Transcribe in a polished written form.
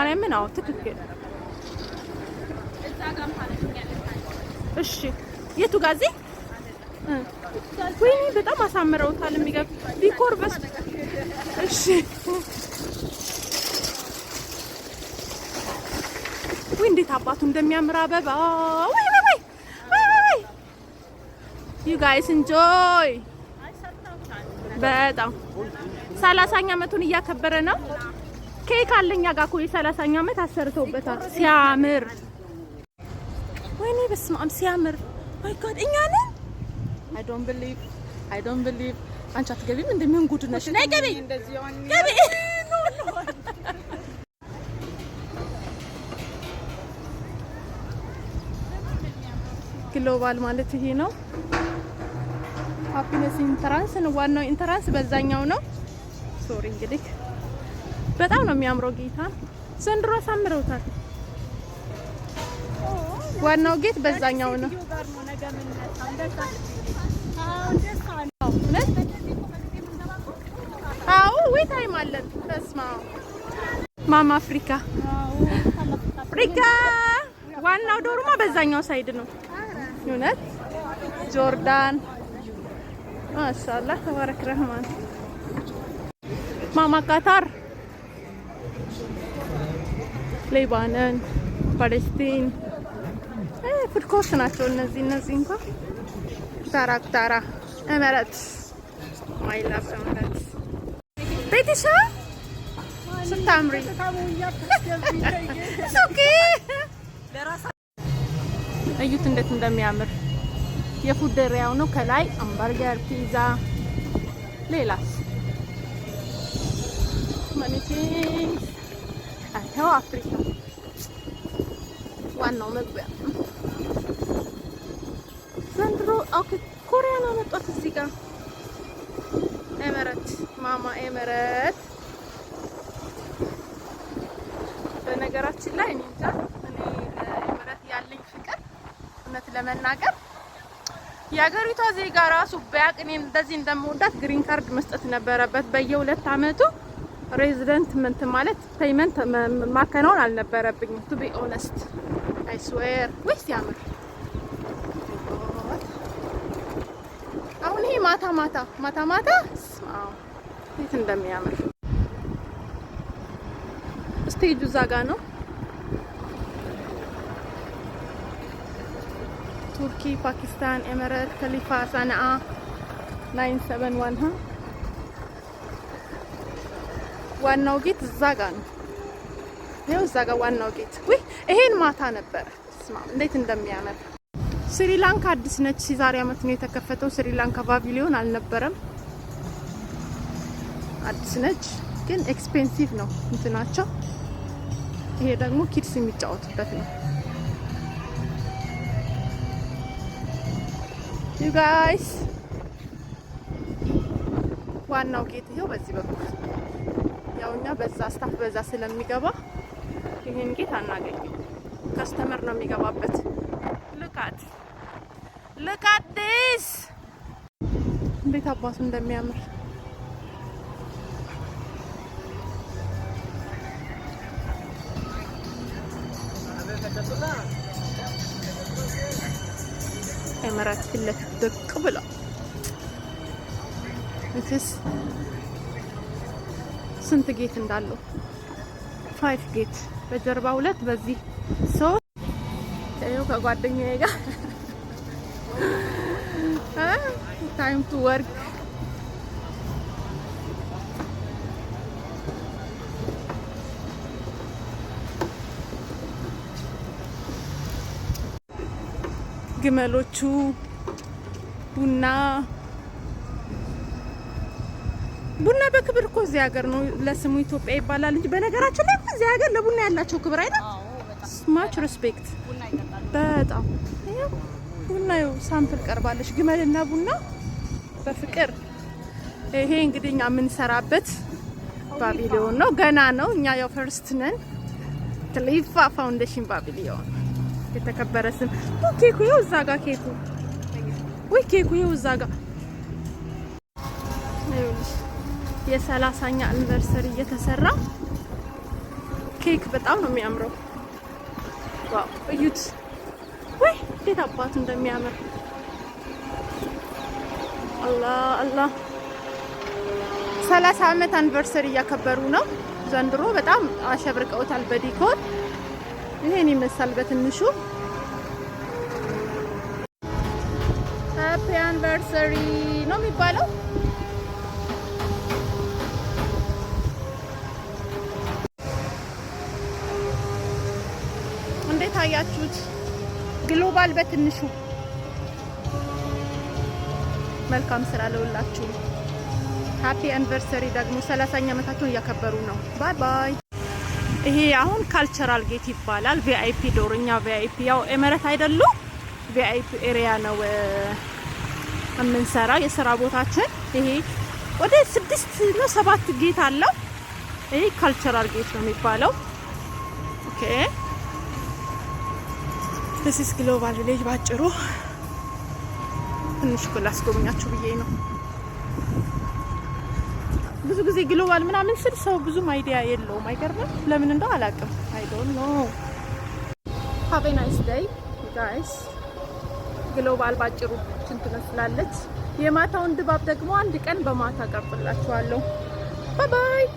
ማርያምን። አዎ ትክክል። እሺ የቱ ጋ እዚህ? ወይኔ በጣም አሳምረውታል። የሚገርም decor በስ እሺ ወይ እንዴት አባቱ እንደሚያምር አበባ! ወይ ወይ ወይ ወይ ወይ! You guys enjoy። በጣም 30ኛ ዓመቱን እያከበረ ነው። ኬክ አለኛ ጋር እኮ የ30ኛ ዓመት አሰርተውበታል። ሲያምር! ወይኔ በስመ አብ ሲያምር! My God፣ እኛ ነን። I don't believe, I don't believe። አንቺ አትገቢም? እንደምን ጉድ ነሽ? ነይ ገቢ ገቢ። Global ማለት ይሄ ነው። Happiness entrance ነው። ዋናው entrance በዛኛው ነው። Sorry፣ እንግዲህ በጣም ነው የሚያምረው። ጌታ ዘንድሮ አሳምረውታል። ዋናው gate በዛኛው ነው። እውነት? አዎ ወይ time አለን። በስመ አብ። ማማ አፍሪካ አፍሪካ ዋናው door ማ በዛኛው side ነው። እውነት ጆርዳን ማሻአላህ ተባረክ ረህማን። ማማ ካታር፣ ሌባነን፣ ፓለስቲን food court ናቸው እነዚህ። እነዚህ እንኳን ኩታራ ኩታራ ኤሜሬትስ፣ my love ኤሜሬትስ። ቤትሻ ስታምሪ okay። እዩት እንዴት እንደሚያምር። የ food area ው ነው። ከላይ ሃምበርገር፣ ፒዛ፣ ሌላስ many things። ይኸው አፍሪካ ዋናው መግቢያ ዘንድሮ። Okay፣ ኮሪያን አመጧት እዚህ ጋር። ኤመረት ማማ ኤመረት። በነገራችን ላይ እኔ እንጃ፣ እኔ ለኤመረት ያለኝ ፍቅር እውነት ለመናገር የሀገሪቷ ዜጋ ራሱ ቢያቅ እኔ እንደዚህ እንደምወዳት green card መስጠት ነበረበት። በየሁለት አመቱ resident ምንት ማለት payment ማከናወን አልነበረብኝም። To be honest, I swear። ወይ ሲያምር! አሁን ይሄ ማታ ማታ ማታ ማታ እንዴት እንደሚያምር። Stage ኡ እዛ ጋ ነው። ቱርኪ፣ ፓኪስታን፣ ኤምሬት፣ ከሊፋ፣ ሰነአ 971 ሀ ዋናው gate እዛ ጋ ነው። ይኸው እዛ ጋ ዋናው gate። ውይ ይሄን ማታ ነበረ። ስማ እንዴት እንደሚያምር። ስሪላንካ አዲስ ነች። የዛሬ አመት ነው የተከፈተው። ስሪላንካ pavilion አልነበረም። አዲስ ነች፣ ግን expensive ነው እንትናቸው። ይሄ ደግሞ kids የሚጫወቱበት ነው። You guys፣ ዋናው gate ይኸው በዚህ በኩል። ያው እኛ በዛ staff በዛ ስለሚገባ ይሄን gate አናገኝም። Customer ነው የሚገባበት። Look at, look at this፣ እንዴት አባቱ እንደሚያምር! ኤምራት ፊት ለፊት ደቅ ብሏል። It's ስንት gate እንዳለው? Five gate፣ በጀርባ ሁለት፣ በዚህ ሶስት። ይኸው ከጓደኛዬ ጋር time to work። ግመሎቹ፣ ቡና ቡና በክብር እኮ እዚህ ሀገር ነው ለስሙ ኢትዮጵያ ይባላል እንጂ በነገራችን ላይ እዚህ ሀገር ለቡና ያላቸው ክብር አይደል? Much respect በጣም። ቡና ይኸው sample ቀርባለች። ግመልና ቡና በፍቅር። ይሄ እንግዲህ እኛ የምንሰራበት pavilion ነው። ገና ነው። እኛ ያው first ነን። ክሊፋ Foundation Pavilion የተከበረ ስም። ኬኩ ይኸው እዛ ጋ ኬኩ፣ ወይ ኬኩ ይኸው እዛ ጋ። ይኸውልሽ የ30ኛ anniversary እየተሰራ ኬክ ኬክ በጣም ነው የሚያምረው። Wow፣ እዩት! ወይ እንዴት አባቱ እንደሚያምር! አላህ አላህ። 30 ዓመት anniversary እያከበሩ ነው ዘንድሮ። በጣም አሸብርቀውታል በ decor። ይሄን ይመስላል በትንሹ። Happy anniversary ነው የሚባለው። እንዴት አያችሁት? ግሎባል በትንሹ። መልካም ስራ ለሁላችሁ። Happy anniversary ደግሞ 30ኛ ዓመታቸውን እያከበሩ ነው። Bye bye። ይሄ አሁን cultural gate ይባላል። VIP door፣ እኛ VIP ያው ኤመረት አይደሉ፣ VIP area ነው የምንሰራ የስራ ቦታችን። ይሄ ወደ ስድስት ነው ሰባት gate አለው። ይሄ cultural gate ነው የሚባለው። Okay, this is Global Village ባጭሩ። ትንሽ እኮ ላስጎብኛችሁ ብዬ ነው። ብዙ ጊዜ ግሎባል ምናምን ስል ሰው ብዙም idea የለውም። አይገርምም? ለምን እንደው አላውቅም። I don't know። Have a nice day, guys። ግሎባል ባጭሩ ችን ትመስላለች። የማታውን ድባብ ደግሞ አንድ ቀን በማታ ቀርጽላችኋለሁ። Bye bye።